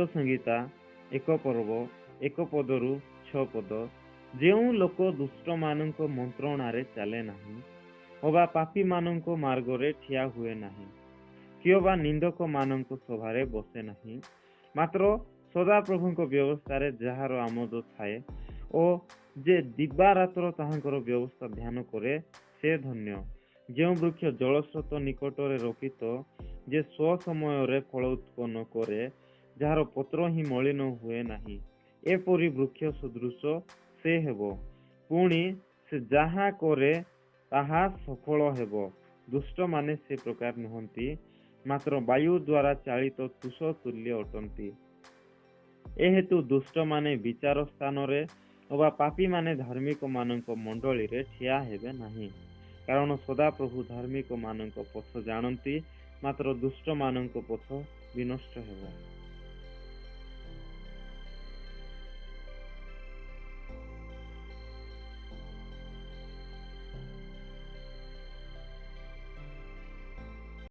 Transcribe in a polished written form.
ଗୀତସଂହିତା 1 ପର୍ବ 1 ପଦରୁ 6 ପଦ। ଯେଉଁ ଲୋକ ଦୁଷ୍ଟମାନଙ୍କ ମନ୍ତ୍ରଣାରେ ଚାଲେ ନାହିଁ, ଅବା ପାପୀମାନଙ୍କ ମାର୍ଗରେ ଠିଆ ହୁଏ ନାହିଁ, କିଅବା ନିନ୍ଦକମାନଙ୍କ ସଭାରେ ବସେ ନାହିଁ, ମାତ୍ର ସଦାପ୍ରଭୁଙ୍କ ବ୍ୟବସ୍ଥାରେ ଯାହାର ଆମୋଦ ଥାଏ ଓ ଯେ ଦିବାରାତ୍ର ତାହାଙ୍କର ବ୍ୟବସ୍ଥା ଧ୍ୟାନ କରେ, ସେ ଧନ୍ୟ। ଯେଉଁ ବୃକ୍ଷ ଜଳସ୍ରୋତ ନିକଟରେ ରୋପିତ, ଯେ ସ୍ୱସମୟରେ ଫଳ ଉତ୍ପନ୍ନ କରେ, ଯାହାର ପତ୍ର ହିଁ ମଳିନ ହୁଏ ନାହିଁ, ଏପରି ବୃକ୍ଷ ସଦୃଶ ସେ ହେବ। ପୁଣି ସେ ଯାହା କରେ, ତାହା ସଫଳ ହେବ। ଦୁଷ୍ଟମାନେ ସେ ପ୍ରକାର ନୁହନ୍ତି, ମାତ୍ର ବାୟୁ ଦ୍ୱାରା ଚାଳିତ ତୁଷ ତୁଲ୍ୟ ଅଟନ୍ତି। ଏହେତୁ ଦୁଷ୍ଟମାନେ ବିଚାର ସ୍ଥାନରେ ଅବା ପାପୀମାନେ ଧାର୍ମିକମାନଙ୍କ ମଣ୍ଡଳୀରେ ଠିଆ ହେବେ ନାହିଁ। କାରଣ ସଦାପ୍ରଭୁ ଧାର୍ମିକମାନଙ୍କ ପଥ ଜାଣନ୍ତି, ମାତ୍ର ଦୁଷ୍ଟମାନଙ୍କ ପଥ ବିନଷ୍ଟ ହେବ।